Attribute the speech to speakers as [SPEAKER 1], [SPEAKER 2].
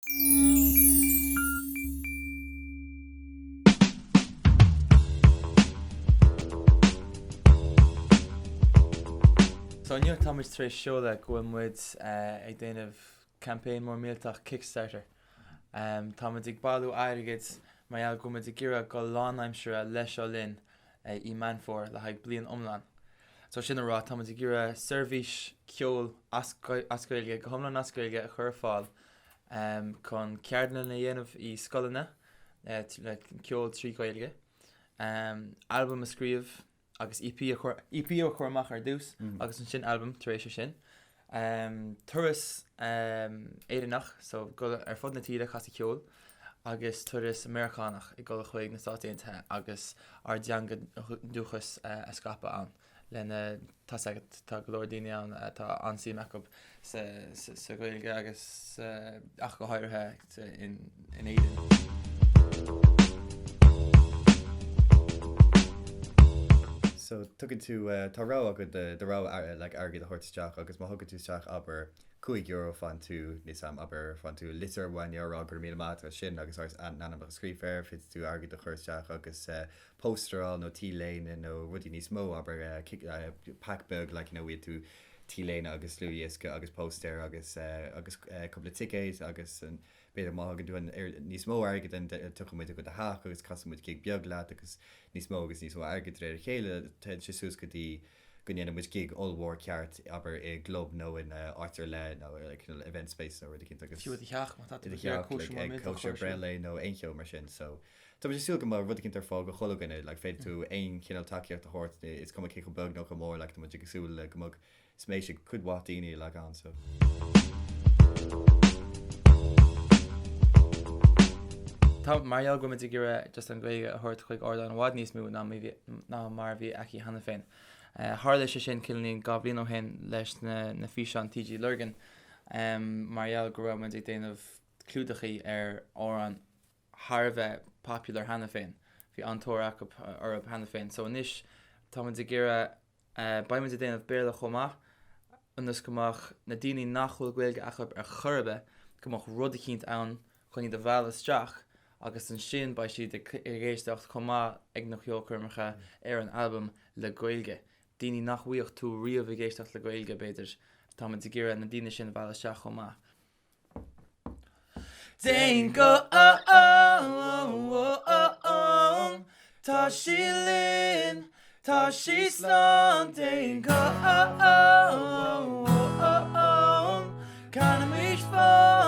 [SPEAKER 1] So inniu tá muid tar éis seoladh go bhfuil muid ag déanamh campaign mór millteach Kickstarter. Tá muid ag bailiú airgid mar gheall go bhfuil muid ag iarraidh dul lánaimseartha le Seo Linn i Meán Fómhair le haghaidh bliain iomlán. So sin a rá, tá muid ag iarraidh seirbhís ceoil as Gaeilge, go hiomlán as Gaeilge a chur ar fáil chun ceardlanna a dhéanamh i scoileanna le ceol 3 Ghaeilge, albam a scríobh agus EP a chur, EP a chur amach ar dtús agus ansin albam tar éis sin. Turas Éireannach, so dul ar fud na tíre ag casadh ceoil, agus turas Meiriceánach ag dul chuig na Stáit Aontaithe agus ár dteanga dúchais a scaipeadh ann. Lena, tá's agat, tá go leor daoine ann atá an-suim acu sa Ghaeilge agus ach go háirithe in Éirinn.
[SPEAKER 2] So tugann tú, tá rogha agat do rogha like airgead a thabhairt isteach agus má thugann tú isteach abair €5 faigheann tú, níl 's a'm, abair faigheann tú litir uainn ag rá go raibh míle maith agat as sin agus ár n-ainmneacha scríofa air, féadfaidh tú airgead a chur isteach agus póstaer a fháil nó T-léine nó rudaí níos mó, abair pack beag like you know bhfuil tú T-léine agus dlúthdhiosca agus póstaer agus agus cúpla ticéad agus b'fhéidir má thugann tú an níos mó airgid then tiocfaidh muid go do theach agus casfaidh muid gig beag leat agus níos mó agus níos mó airgid de réir a chéile téann sé suas go dtí go ndéanann muid gig ollmhór ceart abair i gclub nó in áit ar leith nó like you know event space nó rud eicínt agus
[SPEAKER 1] Fiú i do theach má tá tú ag iarraidh cóisir
[SPEAKER 2] mór millteach a chur ar siúl. Breithlae nó aon cheo mar sin so Tá muid ag súil go mbeidh rud eicínt ar fáil go chuile dhuine, like féadfaidh tú aon chineál tacaíocht a thabhairt, is cuma cé chomh beag nó chomh mór, like tá muid ag súil le go mbeadh spéis ag cuid mhaith daoine like ann so.
[SPEAKER 1] Tá, mar gheall go bhfuil muid ag iarraidh just an Ghaeilge a thabhairt chuig ardán i bhfad níos mó ná ná mar a bhí aici cheana féin. Tharla sé sin cineáilín 2 bhliain ó shin leis na na físeáin TG Lurgan mar gheall go raibh muid ag déanamh clúdachaí ar amhráin thar a bheith popular cheana féin, bhí an-tóir acu orthu cheana féin. So anois tá muid ag iarraidh, beidh muid ag déanamh Béarla chomh maith ionas go mbeadh na daoine nach bhfuil Gaeilge acu ar chor ar bith, go mbeadh rud eicínt ann chun iad a mhealladh isteach agus ansin beidh siad ag éisteacht chomh maith ag na ceolchoirmeacha ar an albam le Gaeilge. Daoine nach bhfuigheadh tú riamh ag éisteacht le Gaeilge b'fhéidir, tá muid ag iarraidh na daoine sin a mhealladh isteach chomh maith. Déan go Tá sí linn, tá sí slán Déan go Canaimis fán.